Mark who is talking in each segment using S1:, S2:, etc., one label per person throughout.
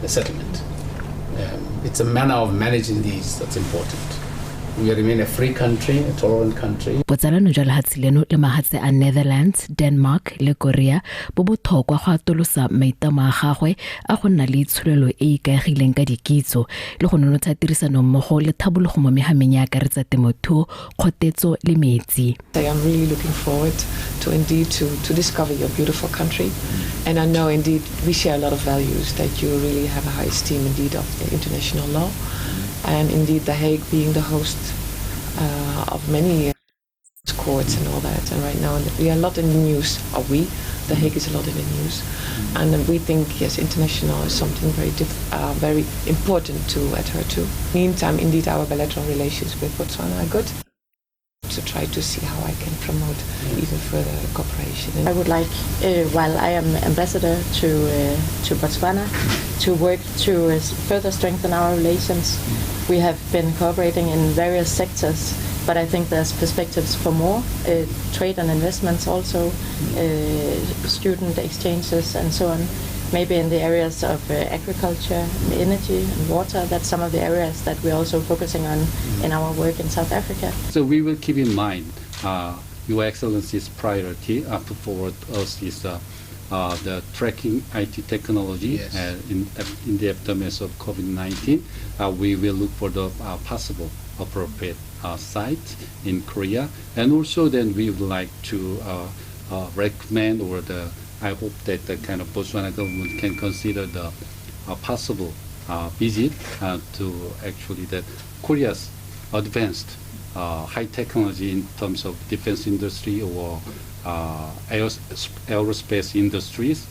S1: the settlement. It's a manner of managing these that's important. We remain a free country, a tolerant country.
S2: Botsalano jwa lehatshe leno le mahatshe a Netherlands, Denmark le Korea bo botlhokwa go atolosa maitlamo a gagwe a go nna le itsholelo e e ikaegileng ka dikitso le go nonotsha tirisanommogo le tlhabologo mo mehameng ya akaretsa temothuo, kgotetso le metsi.
S3: I am really looking forward to indeed to discover your beautiful country. And I know indeed we share a lot of values, that you really have a high esteem indeed of the international law. And indeed The Hague being the host of many courts and all that. And right now we are a lot in the news, or we, The Hague is a lot in the news. And we think, yes, international is something very important to adhere to. Meantime, indeed, our bilateral relations with Botswana are good. To try to see how I can promote even further cooperation.
S4: I would like, while I am ambassador to Botswana, to work to further strengthen our relations. We have been cooperating in various sectors, but I think there's perspectives for more trade and investments also, student exchanges and so on. Maybe in the areas of agriculture, energy and water. That's some of the areas that we're also focusing on in our work in South Africa.
S5: So we will keep in mind Your Excellency's priority put forward us is the tracking IT technology. In the aftermath of COVID-19. We will look for the possible appropriate site in Korea. And also then we would like to recommend or the I hope that the kind of Botswana government can consider the possible visit to actually the Korea's advanced high technology in terms of defense industry or aerospace industries.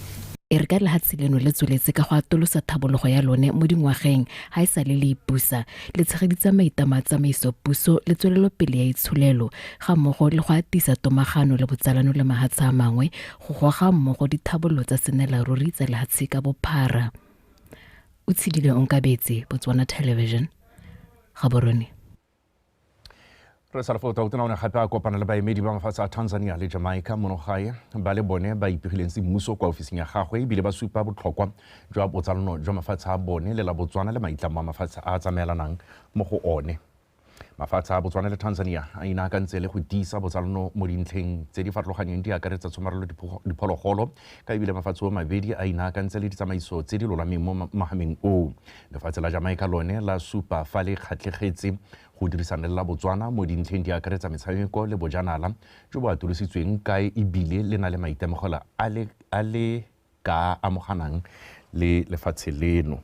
S2: E re ka lehatshe leno le tsweletse ka go atolosa tlhabologo ya lone mo dingwageng ga e sale le ipusa, le tshegeditse maitlamo a tsamaiso puso le tswelelopele ya itsholelo ga mmogo le go atisa tomagano le botsalano le mahatshe a mangwe go goga mmogo dithabololo tsa senelaruri tsa lehatshe ka bophara. O tshedile Onkabetse, Botswana Television, Gaborone.
S6: Re sa le tautona o ne gape a kopana le baemedi ba mafatshe a Tanzania le Jamaica mono gae, ba le bone ba ipegileng semmuso kwa ofising ya gagwe, ebile ba supa botlhokwa jwa botsalano jwa mafatshe a bone le la Botswana le maitlamo a mafatshe a a tsamaelanang mo go one. Mafatshe a Botswana le Tanzania a inaakantse le go tiisa botsalano mo dintlheng tse di farologaneng, di akaretsa tshomarelo diphologolo, ka ebile mafatshe o mabedi a inaakantse le ditsamaiso tse di lolameng mo mahameng oo. Lefatshe la Jamaica lone la supa fa le kgatlhegetse go dirisana le la Botswana mo dintlheng di akaretsa metshameko le bojanala jo bo atolositsweng, kae ebile le na le maitemogelo a le ka amoganang le lefatshe leno.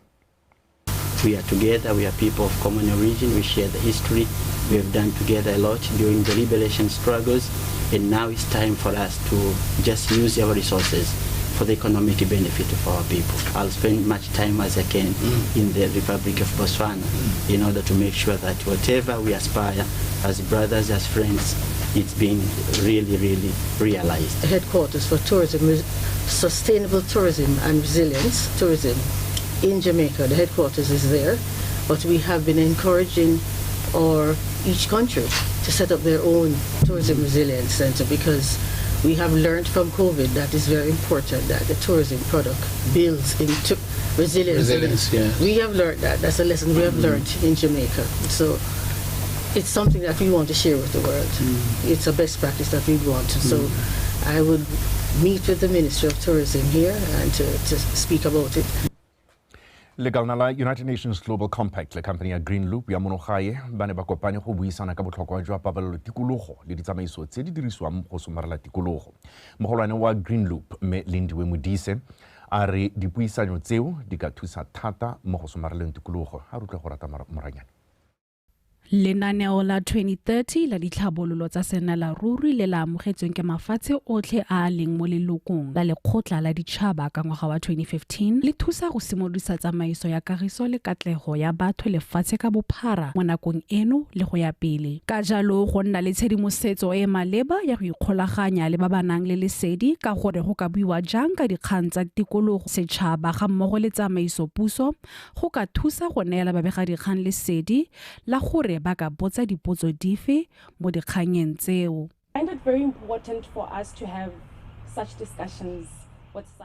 S7: We are together, we are people of common origin, we share the history, we have done together a lot during the liberation struggles, and now it's time for us to just use our resources for the economic benefit of our people. I'll spend much time as I can in the Republic of Botswana in order to make sure that whatever we aspire as brothers, as friends, it's been really, really realized.
S8: Headquarters for tourism, sustainable tourism and resilience tourism in Jamaica. The headquarters is there, but we have been encouraging or each country to set up their own tourism resilience center, because we have learned from COVID that it's very important that the tourism product builds into resilience.
S1: Resilience, yeah.
S8: We have learned that. That's a lesson we have learned in Jamaica. So it's something that we want to share with the world. It's a best practice that we want. So I would meet with the Ministry of Tourism here and to speak about it.
S6: Lekalana la United Nations Global Compact le company ya Green Loop ya monogae ba ne ba kopane go buisana ka botlhokwa jwa pabalelo tikologo le ditsamaiso tse di dirisiwang go somarela tikologo. Mogolwane wa Green Loop, mme Lindiwe Modise, a re dipuisanyo tseo di ka thusa thata mo go somareleng tikologo. A re utlwe go rata Moranyane.
S9: Lenaneo la 2030 la ditlhabololo tsa senelaruri le la amogetsweng ke mafatshe otlhe a a leng mo lelokong la lekgotla la ditšhaba ka ngwaga wa 2015 le thusa go simolodisa tsamaiso ya kagiso le katlego ya batho lefatshe ka bophara mo nakong eno le go ya pele. Ka jalo go nna le tshedimosetso e e maleba ya go ikgolaganya le ba ba nang le lesedi ka gore go ka buiwa jang ka dikgang tsa tikologo, setšhaba ga mmogo le tsamaiso puso go ka thusa go neela babegadikgang lesedi la gore ba ka botsa dipotso dife mo dikganyeng tseo.
S10: I find it very important for us to have such discussions.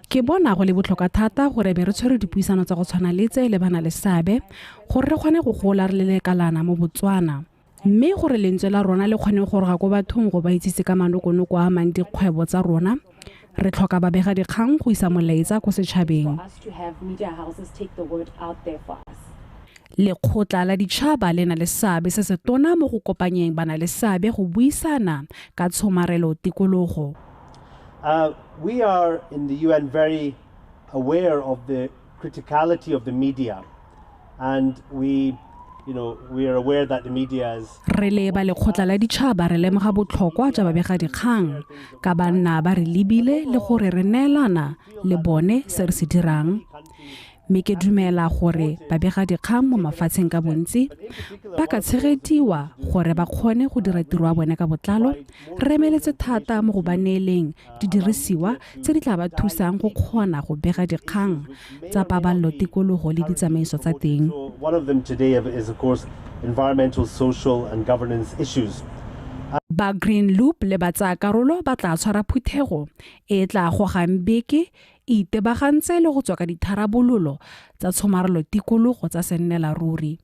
S9: Ke bona go le botlhokwa thata gore be re tshwere dipuisano tsa go tshwana le tse le bana le seabe gore re kgone go gola re le lekalana mo Botswana. Mme gore lentswe la rona le kgone go goroga ko bathong go ba itsise ka manokonoko a amang dikgwebo tsa rona, re tlhoka babegadikgang go isa molaetsa ko setšhabeng. Lekgotla la Ditšhaba le na le seabe se setona mo go kopanyeng banaleseabe go buisana ka tshomarelo tikologo.
S10: We are in the UN very aware of the criticality of the media, and we are aware that the media is.
S9: Re le ba Lekgotla la Ditšhaba re lemoga botlhokwa jwa babegadikgang ka ba nna ba re lebile le gore re neelana le bone se re se dirang. Mme ke dumela gore babegadikgang mo mafatsheng ka bontsi ba ka tshegediwa gore ba kgone go dira tiro ya bone ka botlalo. Re emeletse thata mo go ba neeleng didirisiwa tse di tla ba thusang go kgona go bega dikgang tsa pabalelo tikologo le ditsamaiso tsa teng.
S10: One of them today is, of course, environmental, social and governance issues.
S9: Ba Green Loop le ba tsaya karolo ba tla tshwara phuthego e tla gogang beke e itebagantse le go tswa ka ditharabololo tsa tshomarelo tikologo tsa sennela ruri.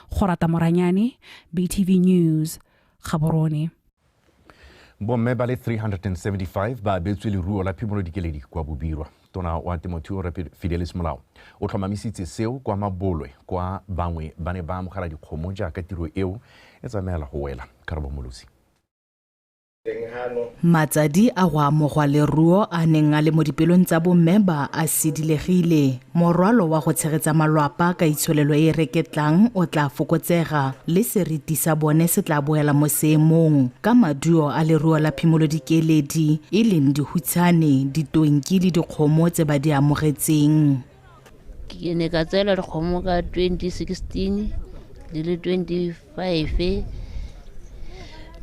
S9: Gorata Moranyane, BTV News, Gaborone.
S6: Bomme ba le 375 ba abetswe leruo la phimolo dikeledi kwa Bobirwa. Tona wa temothuo Rre Fidelis Molao o tlhomamisitse seo kwa Mabolwe kwa bangwe ba ne ba amogela dikgomo jaaka tiro eo e tsamaela go wela. Karabo Molosi.
S11: Matsadi a go amogwa leruo a neng a le mo dipelong tsa bomme ba a sedilegile. Morwalo wa go tshegetsa malwapa ka itsholelo e reketlang o tla fokotsega le seriti sa bone se tla boela mo seemong ka maduo a leruo la phimolo dikeledi e leng dihutshane, ditonki le dikgomo tse ba di amogetseng.
S12: Ke ne ka tseela dikgomo ka 2016 di le 25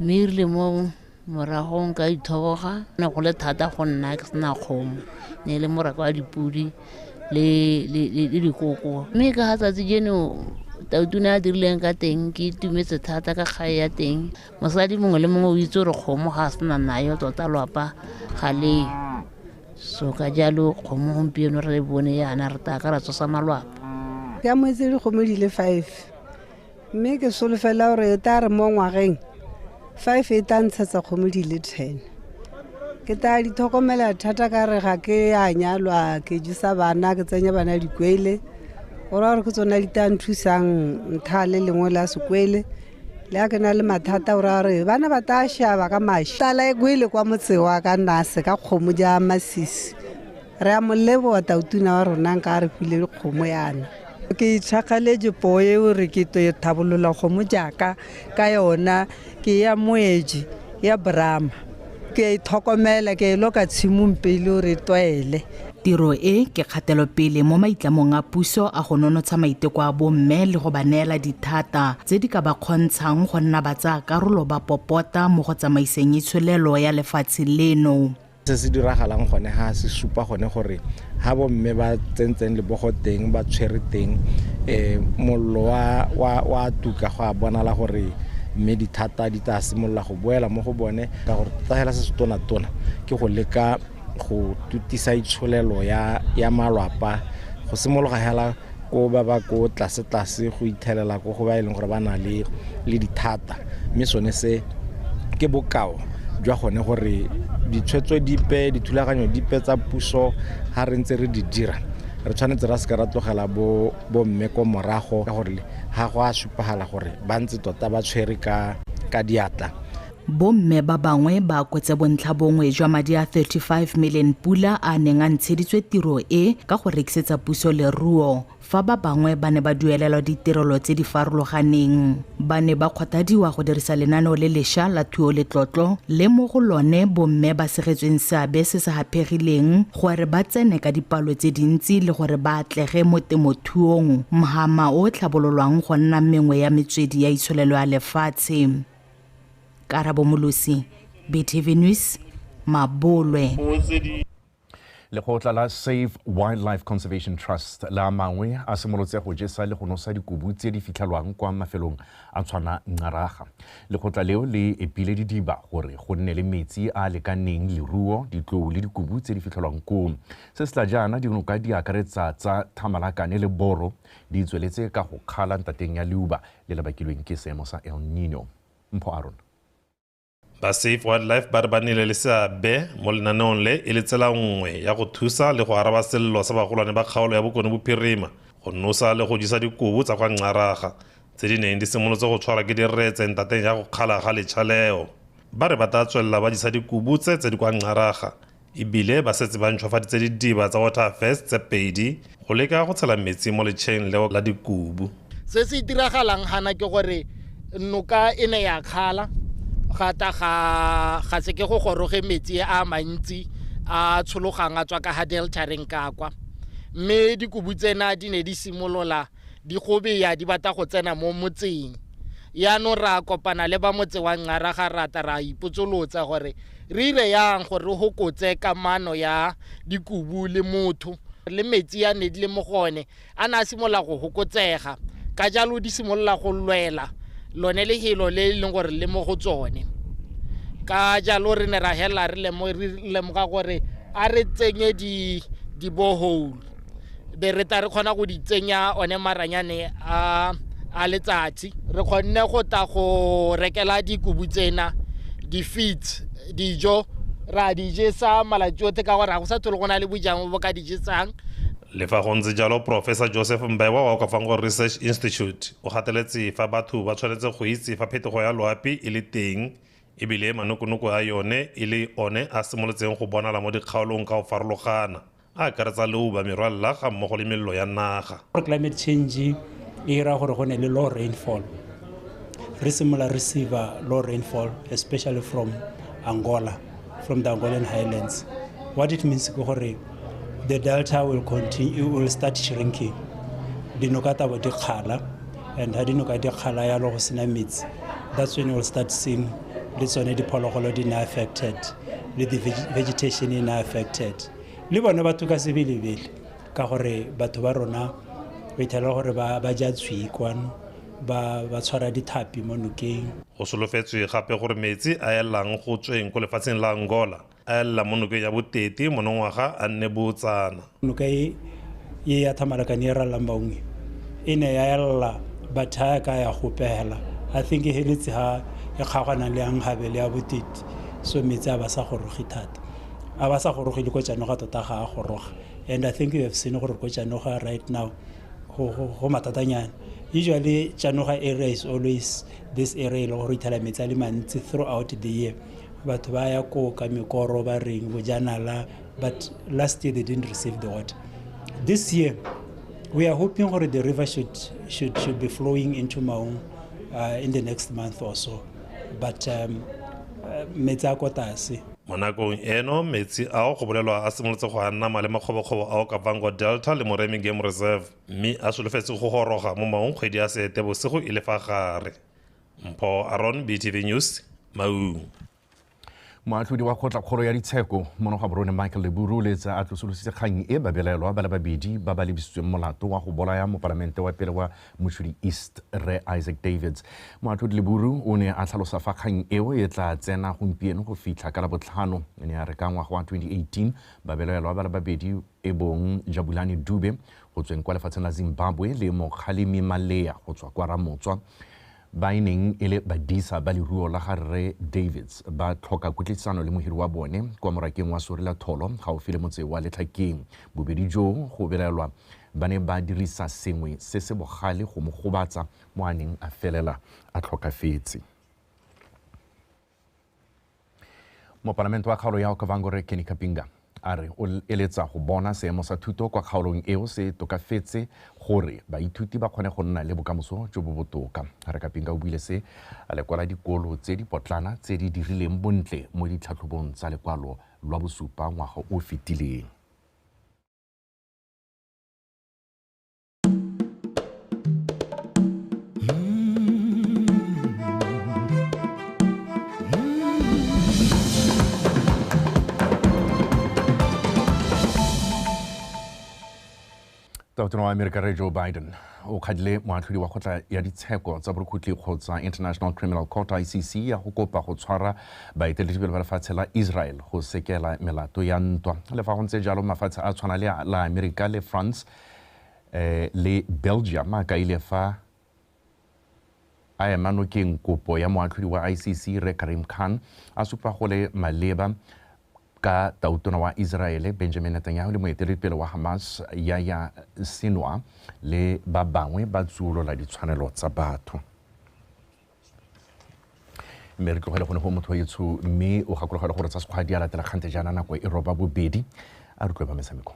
S12: mme erile mo moragong ka ithoboga ne go le thata go nna ke sena kgomo, ne le morako wa dipudi le dikoko. Mme ka ga tsatsi jeno Tautona a dirileng ka teng ke itumetse thata ka kgae ya teng. Mosadi mongwe le mongwe o itse gore kgomo ga a sena nayo tota lwapa ga leo. So ka jalo kgomo gompieno re bone yana re tla ka ra tsosa malwapa.
S13: Ke amogetse dikgomo di le 5 mme ke solofela gore e tla re mo ngwageng 5 e tla ntshetsa kgomo di le 10. Ke tla di tlhokomela thata ka re ga ke a nyalwa, ke jesa bana, ke tsenya bana dikwele. Gore gore ke tsona di tla nthusang ntha le lengwe la sekwele. Le ha ke na le mathata gore a re bana ba tla shaba ka mashi. Tlala e kwele kwa motse wa ka nase ka kgomo ja masisi. Re a mo leboha Tautona wa rona nka re file dikgomo yana.
S14: Ke itshakgaletse poo eo re ke tlo e thabolola kgomo jaaka ka yona ke ya moeji ya Brahma. Ke a itlhokomela, ke e loka tshimong pele gore e tlwaele.
S11: Tiro e ke kgatelopele mo maitlamong a puso a go nonotsha maiteko a bomme le go ba neela dithata tse di ka ba kgontshang go nna ba tsaya karolo ba popota mo go tsamaiseng itsholelo ya lefatshe leno.
S15: Se se diragalang gone ga se supa gone gore ha bomme ba tsentseng lebogo teng ba tshwere teng mollo wa tuka go a bonala gore mme dithata di tla simolola go boela mo go bone ka gore tota hela se se tona-tona ke go leka go tutisa itsholelo ya malwapa go simologa hela ko ba ba ko tlase-tlase go ithelela ko go ba e leng gore ba na le dithata mme sone se ke bokao jwa gone gore ditshwetso dipe dithulaganyo dipe tsa puso ha re ntse re di dira re tshwanetse ra seka ra tlogela bo mme ko morago ka gore ha go a supagala gore ba ntse tota ba tshwere ka diatla.
S11: Bomme ba bangwe ba kotse bontlha bongwe jwa madi a 35 million pula a neng a ntsheditswe tiro e ka go rekisetsa puso leruo fa ba bangwe ba ne ba duelelwa ditirelo tse di farologaneng. Ba ne ba kgothadiwa go dirisa lenaneo le lešwa la thuo letlotlo le mo go lone bomme ba segetsweng seabe se se haphegileng gore ba tsene ka dipalo tse dintsi le gore ba atlege mo temothuong, mhama o tlhabololwang go nna mengwe ya metswedi ya itsholelo ya lefatshe. Karabo Molosi, BTV News, Mabolwe.
S6: Lekgotla la Save Wildlife Conservation Trust la mangwe a simolotse go jesa le go nosa dikubu tse di fitlhelwang kwa mafelong a tshwana Nxaraga. Lekgotla leo le epile didiba gore go nne le metsi a lekaneng leruo, ditlou le dikubu tse di fitlhelwang koo. Se se tla jaana dinoka di akaretsa tsa Thamalakane le Boro di tsweletse ka go kgala ntateng ya leuba le le bakilweng ke seemo sa El Nino. Mpho Aron.
S16: Ba Save Wildlife ba re ba nnile le seabe mo lenaneong le e le tsela nngwe ya go thusa le go araba sello sa bagolwane ba kgaolo ya Bokone Bophirima go nosa le go jesa dikubu tsa kwa Nxaraga tse di neng di simolotse go tshwarwa ke diretse ntateng ya go kgala ga letšha leo. Ba re ba tla tswelela ba jesa dikubu tse tse di kwa Nxaraga ebile ba setse ba ntšhwafaditse didiba tsa Water Affairs tse 2 go leka go tshela metsi mo letšheng leo la dikubu.
S17: Se se diragalang gana ke gore noka e ne ya kgala gata ga se ke go goroge metsi a mantsi a tshologang a tswa ka ha delta reng ka kwa, mme dikubu tsena di ne di simolola di gobeya di batla go tsena mo motseng. Yaanong ra kopana le ba motse wa Nxaraga rata ra ipotsolotsa gore re ire yang gore re hokotse kamano ya dikubu le motho le metsi a ne di le mo gone a ne a simolola go hokotsega, ka jalo di simolola go lwela lone lehelo le leng gore le mo go tsone. Ka jalo re ne ra hela re lemoga gore a re tsenye di borehole be re tla re kgona go di tsenya one maranyane a letsatsi. Re kgonne go tla go rekela dikubu tsena di-feeds, dijo ra di jesa malatsi otlhe ka gore ga go sa tlhole go na le bojang bo ka di jesang.
S16: Le fa go ntse jalo, Professor Joseph Mbewa wa Okavango Research Institute o gateletse fa batho ba tshwanetse go itse fa phetogo ya loapi e le teng ebile manokonoko a yone e le one a simolotseng go bonala mo dikgaolong ka go farologana, a akaretsa leuba, merwalela ga mmogo le melelo ya naga.
S18: Climate change e ira gore go ne le low rainfall. Re simolola receive low rainfall, especially from Angola, from the Angolan highlands. What it means ke gore the delta will continue, will start shrinking. Dinoka tsa bo di kgala, and ha dinoka di kgala yalo go sena metsi, that's when you will start seeing le tsone diphologolo di na affected, le the vegetation e na affected. Le bone batho ka sebelebele, ka gore batho ba rona o ithela gore ba ja tshwii kwano, ba tshwara dithapi mo nokeng.
S16: Go solofetswe gape gore metsi a elang go tsweng ko lefatsheng la Angola a ella mo nokeng ya Boteti monongwaga a nne bootsana.
S18: Noka e ya Thamalakane e rallang Maunge e ne ya ella but ha ka ya gopela. I think e heletse ha e kgaoganang le Anghabe le ya Boteti, so metsi a ba sa goroge thata, a ba sa goroge le ko Tjanoga tota ga a goroga. And I think you have seen gore ko Tjanoga right now go matatanyana. Usually Tjanoga area is always this area e le gore ithela metsi a le mantsi throughout the year. Batho ba ya ko ka mekoro ba reng bojanala, but last year they didn't receive the water. This year we are hoping gore the river should be flowing into Maung in the next month or so, but metsi a ko tlase.
S16: Mo nakong eno metsi ao go bolelwa a simolotse go a nama le makgobokgobo a Okavango Delta le Moremi Game Reserve, mme a solofetse go goroga mo Maung kgwedi ya Seetebosigo e le fa gare. Mpho Aron, BTV News, Maung.
S6: Moatlhodi wa kgotlakgolo ya ditsheko mono ga borone Michael Leburu letsa a tlosolositse kgang e babelaelwa ba le babedi ba ba lebisitsweng molato wa go bolaya mopalamente wa pele wa Mochudi East Rre Isaac Davids. Moatlhodi Leburu o ne a tlhalosa fa kgang eo e tla tsena gompieno go fitlha ka Labotlhano. E ne a re ka ngwaga wa 2018 babelaelwa ba le babedi e bong Jabulani Dube go tsweng kwa lefatsheng la Zimbabwe le Mokgalemi Malea go tswa kwa Ramotswa ba e neng e le badisa ba leruo la ga Rre Davids ba tlhoka kutlwisano le mohiri wa bone kwa morakeng wa Sorela Tholo gaufi le motse wa Letlhakeng. Bobedi jo go belaelwa ba ne ba dirisa sengwe se se bogale go mo gobatsa mo a neng a felela a tlhokafetse. Mopalamente wa kgaolo ya Okavango Rre Kenny Kapinga a re o eletsa go bona seemo sa thuto kwa kgaolong eo se tokafetse gore baithuti ba kgone go nna le bokamoso jo bo botoka. Rre Kapinga o buile se a lekwala dikolo tse di potlana tse di dirileng bontle mo ditlhatlhobong tsa lekwalo lwa bosupa ngwaga o fetileng. Tautona wa Amerika Rre Joe Biden o kgadile moatlhodi wa kgotla ya ditsheko tsa borukhutlhi kgotsa International Criminal Court ICC ya go kopa go tshwara baeteledipele ba lefatshe la Israel go sekela melato ya ntwa. Le fa go ntse jalo, mafatshe a tshwana le la Amerika le France le Belgium a kaile fa a ema nokeng kopo ya moatlhodi wa ICC Rre Karim Khan, a supa go le maleba ka tautona wa Israele Benjamin Netanyahu le moeteledipele wa Hamas Yahya Sinwar le ba bangwe ba tsuolola ditshwanelo tsa batho. Mme re tlogele gone go motho etsho, mme o gakologele gore tsa sekgwa di a latela kgante jaana nako e roba bobedi. A re utlwe ba metshameko.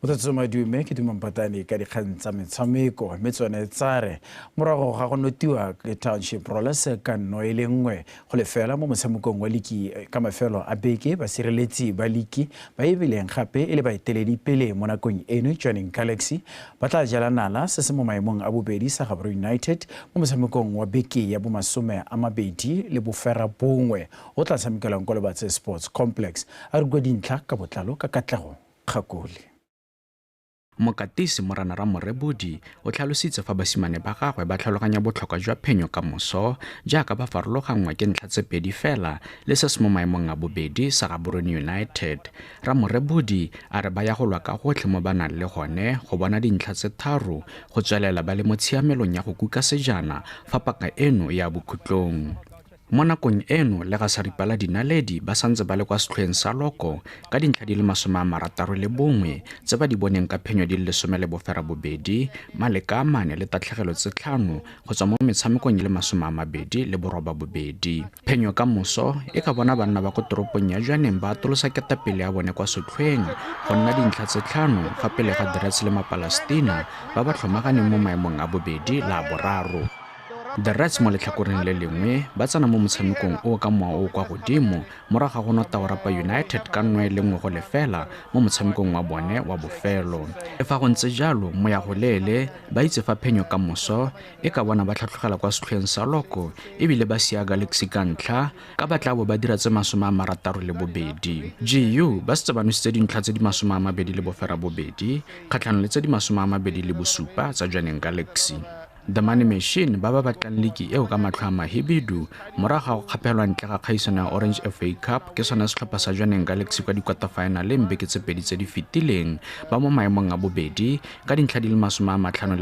S19: Motsatso madume, ke dumampatane ka dikgang tsa metshameko, mme tsone tsa re morago ga go notiwa ke Township Rollers ka 1-0 mo motshamekong wa liki ka mafelo a beke, basireletsi ba liki ba ebileng gape e le baeteledipele mo nakong eno Jwaneng Galaxy ba tla jala nala se se mo maemong a bobedi sa Gaborone United mo motshamekong wa beke ya bomasome a mabedi le boferabongwe o tla tshamekelwang kwa Lobatse Sports Complex. A re kwa dintlha ka botlalo ka Katlego Kgakole.
S20: Mokatisi Morana Ramorebodi o tlhalositse fa basimane ba gagwe ba tlhaloganya botlhokwa jwa phenyo ka moso jaaka ba farologanngwa ke ntlha tse pedi fela le se se mo maemong a bobedi sa Gaborone United. Ramorebodi a re ba ya go lwa ka gotlhe mo ba nang le gone go bona dintlha tse tharo go tswelela ba le mo tshiamelong ya go kuka sejana fa paka eno ya bokhutlong. Mo nakong eno le ga saripa la dinaledi ba santse ba le kwa setlhoeng sa loko ka dintlha di le 61 tse ba di boneng ka phenyo di le 18, maleka a mane le tatlhegelo tse 5 go tswa mo metshamekong e le 28. Phenyo ka moso e ka bona banna ba ko toropong ya Jwaneng ba atolosa ketapele ya bone kwa setlhoeng go nna dintlha tse 5 fa pele ga The Reds le Mapalestina ba ba tlhomaganeng mo maemong a bobedi la boraro. The Reds mo letlhakoreng le lengwe ba tsena mo motshamekong o ka mowa o kwa godimo morago ga go nota Orapa United ka 1-0 mo motshamekong wa bone wa bofelo. Le fa go ntse jalo, mo ya go leele ba itse fa phenyo ka moso e ka bona ba tlhatlhogela kwa setlhoeng sa loko ebile ba sia Galaxy ka ntlha ka ba tla bo ba dira tse 62. GU ba setse ba nositse dintlha tse di 28 kgatlhanong le tse di 27 tsa Jwaneng Galaxy. The Money Machine ba ba batlang liki eo ka matlho a mahibidu morago ga go kgapelwa ntle ga kgaisano ya Orange FA Cup ke sone setlhopha sa Jwaneng Galaxy kwa di-quarter-finaleng beke tse pedi tse di fetileng ba mo maemong a bobedi ka dintlha di le 59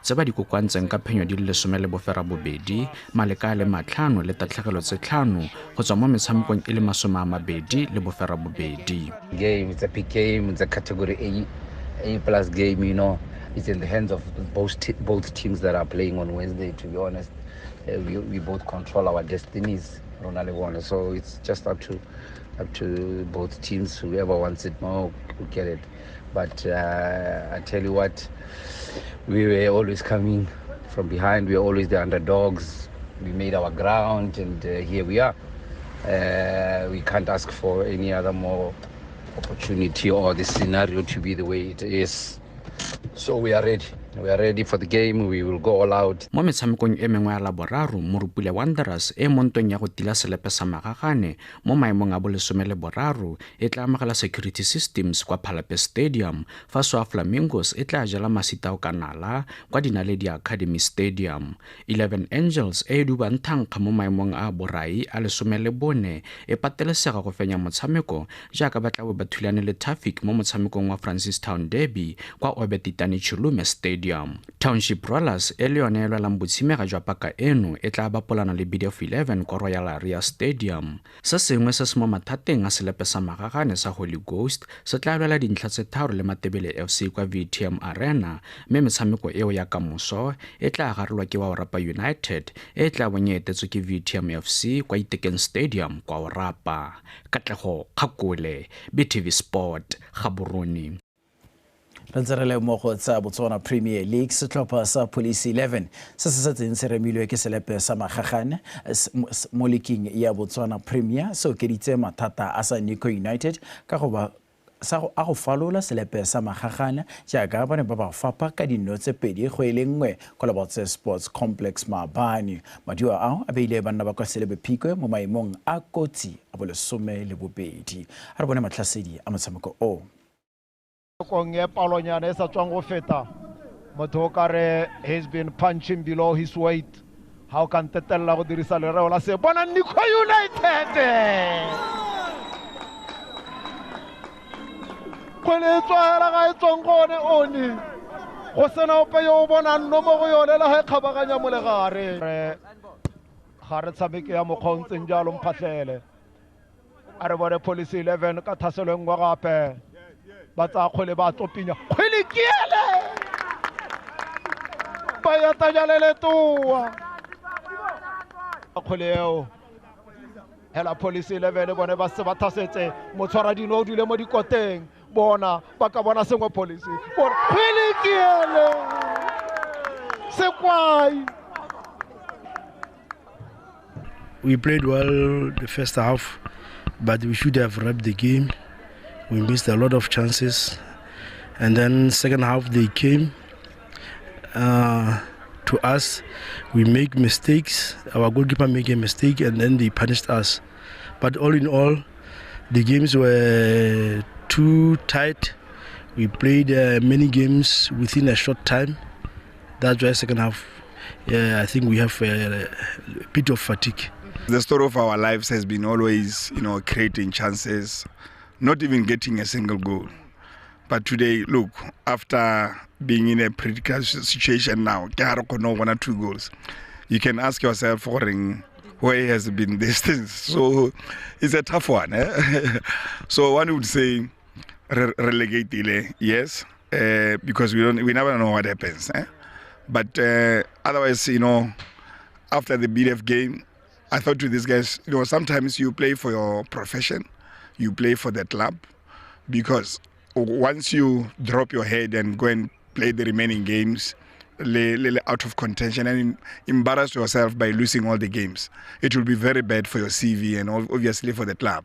S20: tse ba di kokoantseng ka phenyo di le 18, maleka a le 5 le tatlhegelo tse 5 go tswa mo metshamekong e le 28.
S21: Game, it's a big game, it's a category A plus game, you know. It's in the hands of both teams that are playing on Wednesday, to be honest. We both control our destinies, so it's just up to both teams. Whoever wants it more will get it. But I tell you what, we were always coming from behind. We were always the underdogs. We made our ground, and here we are. We can't ask for any other more opportunity or the scenario to be the way it is. So we are ready. We are ready for the game. We will go all out.
S20: Mo metshamekong e mengwe ya Laboraro, Morupule Wanderers e mo ntweng ya go tila selepe sa magagane mo maemong a bo 13 e tla amogela Security Systems kwa Phalape Stadium, fa Soa Flamingos e tla jela Masitao Kanala kwa Dinaledi Academy Stadium. 11 Angels e e dubang thankga mo maemong a borai a 14 e patelesega go fenya motshameko jaaka ba tla bo ba thulane le Traffic mo motshamekong wa Francistown Derby kwa Obetitane Chilume Stadium. Township Rollers e le yone e lwelang botshimega jwa paka eno e tla bapolana le BDF 11 kwa Royal Area Stadium. Se sengwe se se mo mathateng a selepe sa magagane sa Holy Ghost se tla lwela dintlha tse 3 le Matebele FC kwa VTM Arena, mme metshameko eo ya kamoso e tla garolwa ke wa Orapa United e tla bong e etetswe ke VTM FC kwa Itekeng Stadium kwa Orapa. Katlego Kgakole, BTV Sport, Gaborone.
S19: Re ntse re le mo go tsa Botswana Premier League, setlhopha sa Police 11 se se setseng se remilwe ke selepe sa magagane mo liking ya Botswana Premier se okeditse mathata a sa Nico United ka go ba sa go a go falola selepe sa magagana jaaka ba ne ba ba fapa ka dino tse 2-1 kwa Lebotse Sports Complex maabane. Maduo ao a beile banna ba kwa Selebi Phikwe mo maemong a kotsi a bo 12. A re bone matlhasedi a motshameko o.
S3: Nakong e palonyana e sa tswang go feta, motho o kare he's been punching below his weight. Ha o ka ntetelela go dirisa lereo la se bona Nico United. Kgwele e tswaela ga e tswang gone one. Go sena ope yo o bonang no mo go yone le ga e kgabaganya mo legare. Ga re tshameke ya mokgwa o ntseng jalo mphatlhele. A re bone Police 11 ka thaselo e nngwe gape. Ba tsaya kgwele ba tlopinya. Kgwele ke ele! Ba ya tajale letoa. Kgwele eo. Hela Police 11 bone ba se ba thasetse. Motshwaradino o dule mo dikoteng. Bona ba ka bona sengwe Police. Bona kgwele ke ele! Sekwai.
S22: We played well the first half, but we should have wrapped the game. We missed a lot of chances. And then second half they came to us. We make mistakes. Our goalkeeper made a mistake and then they punished us. But all in all, the games were too tight. We played many games within a short time. That's why second half, I think we have a bit of fatigue.
S23: The story of our lives has been always, creating chances, not even getting a single goal. But today, look, after being in a critical situation now, 1 or 2 goals, you can ask yourself, where has been this thing? So it's a tough one. Eh? So one would say relegate, yes, because we never know what happens. Eh? But otherwise, after the BDF game, I thought to these guys, sometimes you play for your profession, you play for the club, because once you drop your head and go and play the remaining games, out of contention and embarrass yourself by losing all the games, it will be very bad for your CV and obviously for the club.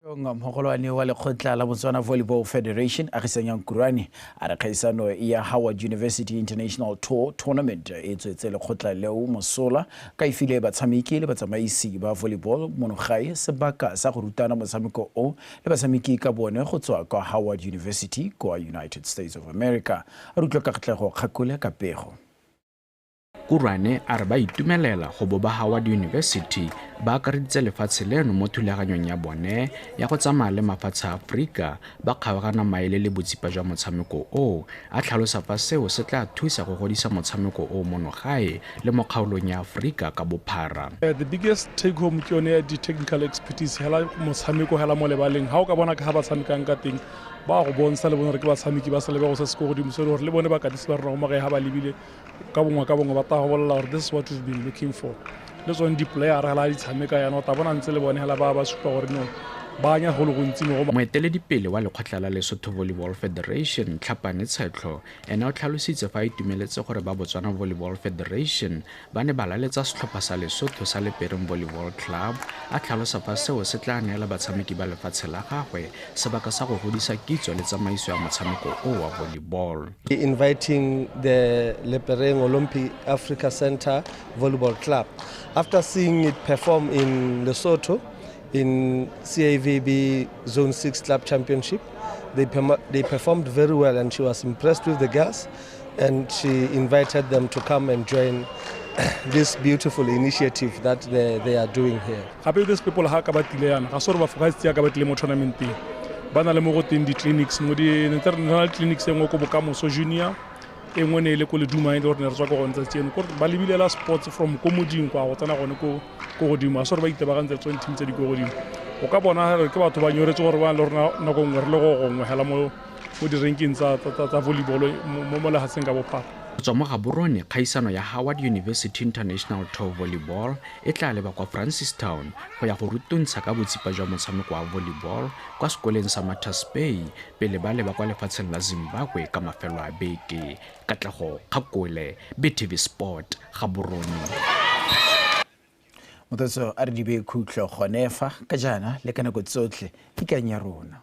S19: Mogolwane wa lekgotla la Botswana Volleyball Federation Agisanyang Kurane a re kgaisano ya Howard University International Tour Tournament e tswetse lekgotla leo mosola ka e file batshameki le batsamaisi ba volleyball mono gae sebaka sa go rutana motshameko o le batshameki ka bone go tswa kwa Howard University kwa United States of America. A re utlwa Katlego Kgakole ka pego.
S20: Kurane a re ba itumelela go bo ba Howard University ba akareditse lefatshe leno mo thulaganyong ya bone ya go tsamaya le mafatshe a Aforika ba kgabagana maele le botsipa jwa motshameko o, a tlhalosa fa seo se tla thusa go godisa motshameko o mono gae le mo kgaolong ya Aforika ka bophara.
S24: The biggest take home ke yone ya di-technical expertise hela motshameko hela mo lebaleng. Ha o ka bona ka ha ba tshamekang ka teng, ba go bontsha le bone gore ke batshameki ba sa lebego se se ko godimo, so le gore le bone bakatisi ba rona mo gae ha ba lebile ka bongwe ba tla go bolela gore this is what we've been looking for. Le tsone di-player hela di tshameka yana, o tla bona ntse le bone hela ba ba supa gore no ba anya go le gontsi mo go.
S20: Moeteledipele wa lekgotla la Lesotho Volleyball Federation Tlhapane Tshetlho ene o tlhalositse fa a itumeletse gore ba Botswana Volleyball Federation ba ne ba laletsa setlhopha sa Lesotho sa Lepereng Volleyball Club, a tlhalosa fa seo se tla neela batshameki ba lefatshe la gagwe sebaka sa go godisa kitso le tsamaiso ya motshameko o wa volleyball.
S25: Inviting the Lepereng Olympic Africa Center Volleyball Club after seeing it perform in Lesotho in CAVB Zone 6 Club Championship. They performed very well and she was impressed with the girls and she invited them to come and join this beautiful initiative that they are doing here.
S24: Gape these people ha ka ba tlile yana, ga se gore ba focus ya ka ba tlile mo tournamenteng. Ba na le mo go teng di-clinics, mo di ne re na le clinics e nngwe ko Bokamoso Junior, e nngwe ne e le ko Leduma, e le gore ne re tswa ko gone tsatsi eno. Kore ba lebilela sports from ko modimo kwa go tsena gone ko godimo, ga se gore ba itebagantse le tsone team tse di ko godimo. O ka bona gore ke batho ba nyoretse gore ba le rona nako nngwe re le go gongwe hela mo di-ranking tsa volleyball mo lefatsheng ka bophara.
S20: Go tswa mo Gaborone, kgaisano ya Howard University International Tour Volleyball e tla leba kwa Francistown go ya go rutuntsha ka botsipa jwa motshameko wa volleyball kwa sekoleng sa Matters Bay pele ba leba kwa lefatsheng la Zimbabwe ka mafelo a beke. Katlego Kgakole, BTV Sport, Gaborone.
S19: Mototso a re di beye khutlo gone fa ka jaana le ka nako tsotlhe ikanya rona.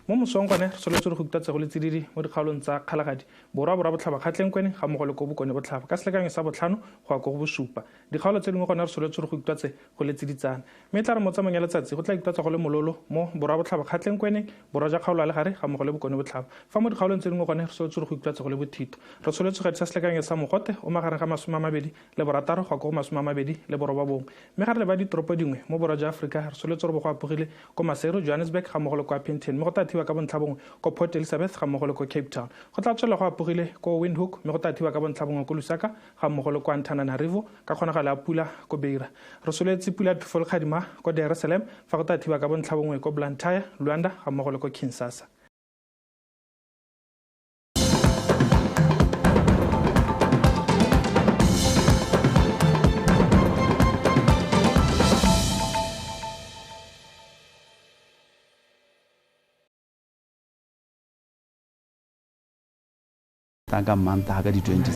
S1: Mo mosong gone re soletse go ikutlwa go le tsididi mo dikgaolong tsa Kgalagadi Borwa, Borwa Botlhaba, Kgatleng Kwene ga mmogo le ko Bokone Botlhaba ka selekanyo sa 5 go ya ko go 7. Dikgaolo tse dingwe gone re soletse go ikutlwa go le tsiditsana, mme tla re mo tsamaong ya letsatsi go tla ikutlwa go le mololo mo Borwa Botlhaba, Kgatleng Kwene, Borwa jwa kgaolo ya legare ga mmogo le Bokone Botlhaba. Fa mo dikgaolong tse dingwe gone re soletse go ikutlwa go le bothito. Re soletse go sa selekanyo sa mogote o magareng ga 26 go ya ko go 29, mme ga re leba ditoropo dingwe mo Borwa jwa Aforika re soletse gore bo go apogile ko Maseru, Johannesburg ga mmogo le kwa Upington, mme go tla thiwa ka bontlha bongwe ko Port Elizabeth ga mmogo le ko Cape Town. Go tla tswelela go apogile ko Windhoek, mme go tla thiwa ka bontlha bongwe ko Lusaka ga mmogo le kwa Antananarivo ka kgonagalo ya pula ko Beira. Re soletse pula ya phefo le kgadima ko Dar es Salaam, fa go tla thiwa ka bontlha bongwe ko Blantyre, Luanda ga mmogo le ko Kinshasa.
S2: Ka Mantaga ka di-27